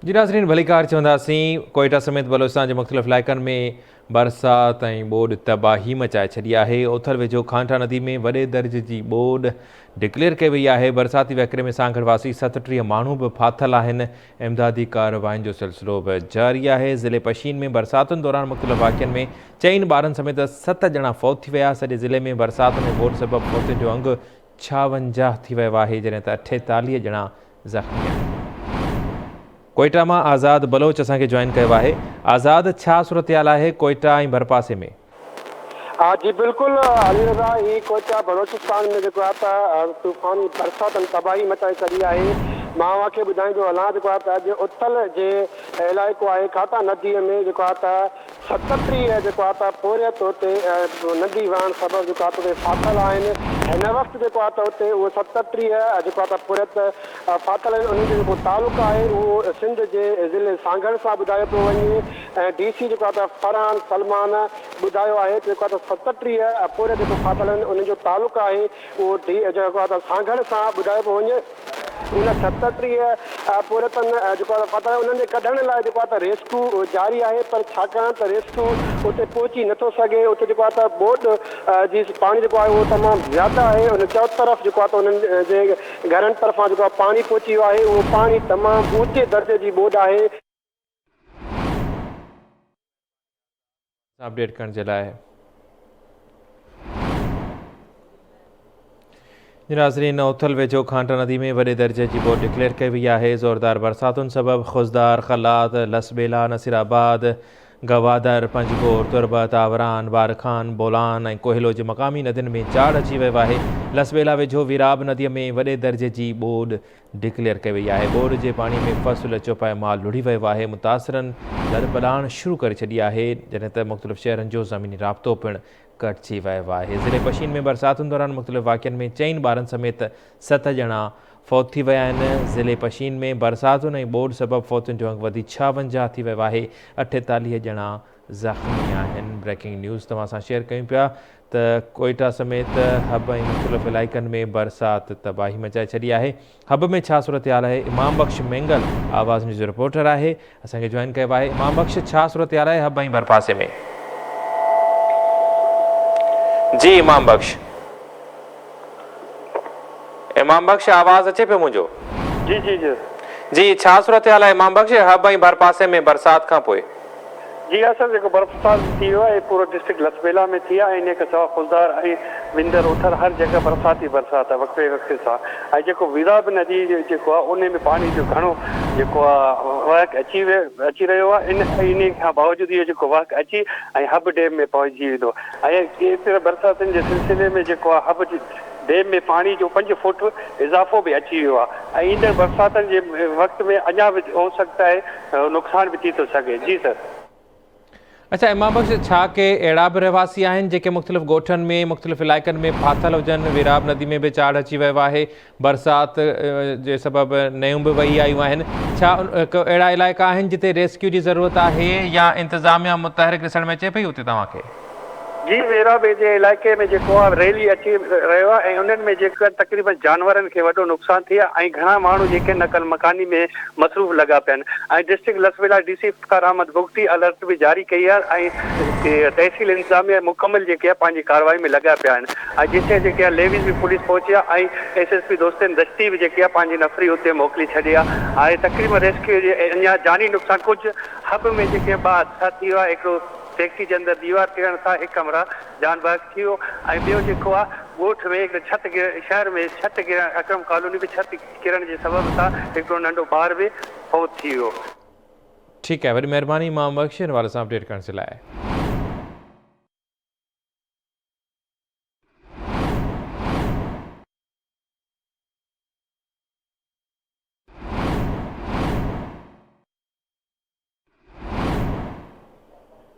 جي ناظرين ڀليڪار چونداسين ڪوئيٽا سميت بلوچستان جي مختلف علائقن ۾ برسات ۽ ٻوڏ تباهي مچائي ڇڏي آهي اوٿل ويجهو کانٽا ندي ۾ وڏي درج جي ٻوڏ ڊڪليئر ڪئي وئي آهي برساتي وهڪري ۾ سانگهڙ واسي 37 ماڻهو به ڦاٿل آهن امدادي ڪاررواين جو سلسلو به جاري آهي ضلعي پشين ۾ برساتن دوران مختلف واقعن ۾ چئن ٻارن سميت ست ڄڻا فوت ٿي ويا سڄي ضلعي ۾ برساتن ۽ ٻوڏ سبب فوتين جو انگ 56 ٿي ويو آهي جڏهن ته 48 ڄڻا زخمي آهن. ڪوئيٽا مان آزاد بلوچ اسان کي جوائن ڪيو آهي. آزاد ڇا صورتحال آهي ڪوئيٽا ۽ ڀرپاسي ۾؟ جي بلڪل علي رضا هي ڪوئيٽا بلوچستان ۾ جيڪو آهي ته طوفاني برساتن تباهي مچائي ڇڏي آهي مان اوهان کي ٻڌائيندو هلان جيڪو آهي ته اڄ اٿل جي علائقو آهي کاٽا ندي ۾ جيڪو آهي ته 37 جيڪو آهي ته پورهيت اتي ندي وهڻ سبب جيڪو آهي ته اتي ڦاٿل آهن. هن وقت جيڪو آهي ته اتي اهي 37 جيڪو آهي ته پورهيت ڦاٿل آهن انهن جو جيڪو تعلق آهي اهو سنڌ جي ضلعي سانگهڙ سان ٻڌايو پيو وڃي ۽ ڊي سي جيڪو آهي ته فرحان سلمان ٻڌايو آهي ته جيڪو آهي ته 37 پورهيت جيڪو ڦاٿل آهن انهن جو تعلق آهي اهو ڊي جيڪو آهي ته سانگهڙ سان ٻڌايو پيو وڃي. ان 37 پورهيتن جيڪو آهي فتح انهن جي ڪڍڻ لاء جيڪو آهي ته ريسڪيو جاري آهي پر ڇاڪاڻ ته ريسڪيو اتي پهچي نٿو سگهي اتي جيڪو آهي ته ٻوڏ جي پاڻي جيڪو آهي اهو تمام زياده آهي ان چؤطرف جيڪو آهي ته انهن جي گهرن طرفان جيڪو آهي پاڻي پهچي ويو آهي اهو پاڻي تمام اوچي درجي جي ٻوڏ آهي. اپڊيٽ ڪرڻ جي لاء ناظرين اوٿل ويجهو کانٽا ندي ۾ وڏي درجي جي ٻوڏ ڊڪليئر ڪئي وئي آهي زوردار برساتن سبب خضدار قلات لسٻيلا نصير آباد گوادر پنجگور تربت آوران بارکان بولان ۽ ڪوهلو جي مقامي ندين ۾ چاڙهه اچي ويو آهي لسٻيلا ويجهو ويراب ندي ۾ وڏي درجي جي ٻوڏ ڊڪليئر ڪئي وئي آهي، ٻوڏ جي پاڻي ۾ فصل، چوپايو مال لڙهي ويو آهي، متاثرن لڏپلاڻ شروع ڪري ڇڏي آهي، جڏهن ته مختلف شهرن جو زميني رابطو پڻ ڪٽجي ويو آهي، ضلعي پشين ۾ برساتن دوران مختلف واقعن ۾ چئن ٻارن سميت ست ڄڻا فوت ٿي ويا آهن، ضلعي پشين ۾ برساتن ۽ ٻوڏ سبب فوتين جو انگ وڌي 56 ٿي ويو آهي، 48 ڄڻا زخمي آهن، بريڪنگ نيوز توهان سان شيئر ڪيون پيا ته ڪوئيٽا سميت حب ۽ مختلف علائقن ۾ برسات تباهي مچائي ڇڏي آهي، حب ۾ ڇا صورتحال آهي، امام بخش مينگل آواز نيوز جو رپورٽر آهي اسان کي جوائن ڪيو آهي، امام بخش ڇا صورتحال آهي حب ۽ ڀرپاسي ۾. جي امام بخش. امام بخش آواز اچي پيو منهنجو. جي جي جي. جي ڇا صورتحال آهي امام بخش حب ۽ ڀرپاسي ۾ برسات کان پوء. جي ها سر جيڪو برفسات ٿي ويو آهي پورو ڊسٽرڪٽ لسٻيلا ۾ ٿي آهي ۽ انهي کان سواء خضدار ۽ وندر اوٿر هر جڳهه برسات ئي برسات آهي وقفي وقفي سان ۽ جيڪو ويراب ندي جيڪو آهي انهي ۾ پاڻي جو گهڻو جيڪو آهي وهڪ اچي ويو اچي رهيو آهي ان ۽ انهي کان باوجود اهو جيڪو وهڪ اچي ۽ حب ڊيم ۾ پهچي ويندو ۽ ايتري برساتن جي سلسلي ۾ جيڪو آهي حب ڊيم ۾ پاڻي جو پنج فوٽ اضافو به اچي ويو آهي ۽ ايندڙ برساتن جي وقت ۾ اڃا به هو سگهتا آهي نقصان به ٿي ٿو سگهي جي سر. اڇا امام بخش ڇا ڪي اهڙا به رهواسي آهن جيڪي مختلف ڳوٺن ۾ مختلف علائقن ۾ ڦاٿل هجن ويراب ندي ۾ به چاڙهه اچي ويو آهي برسات جي سبب نيون به وهي آيون آهن ڇا اهڙا علائقا آهن جتي ريسڪيو جي ضرورت آهي يا انتظاميا متحرڪ ڏسڻ ۾ اچي پئي اتي توهان کي. جي ويرا بي جي علائقي ۾ جيڪو آ ريلي اچي رهيو آ ۽ انهن ۾ جيڪا تقريبن جانورن کي وڏو نقصان ٿي آ ۽ گهڻا ماڻهو جيڪي نقل مڪاني ۾ مصروف لڳا پيا آهن ۽ district Lasbela D C Iftikhar Ahmed Bugti alert به جاري ڪئي آ ۽ تحصيل انتظاميه مڪمل جيڪي آ پنهنجي ڪارروائي ۾ لڳا پيا آهن ۽ جتي جيڪي آ ليويز به پوليس پهچي آ ۽ ايس ايس پي دوستين دشتي به جيڪي آ پنهنجي نفري اتي موڪلي ڇڏي آ ۽ تقريبن ريسڪيو جي اڃا جاني نقصان ڪجهه حب ۾ جيڪي ٻه حادثا ٿي ويا هڪڙو فيڪٽري جي اندر ديوار ڪرڻ سان هڪ همراهه جان بحق ٿي ويو ۽ ٻيو جيڪو آ ڳوٺ ۾ هڪ ڇت شهر ۾ ڇت ڪرڻ اڪرم ڪالوني ۾ ڇت ڪرڻ جي سبب سان هڪڙو ننڍو ٻار به فوت ٿي ويو. ٺيڪ آهي وڏي مهرباني امام بخش ان حوالي سان اپڊيٽ ڪرڻ جي لاء.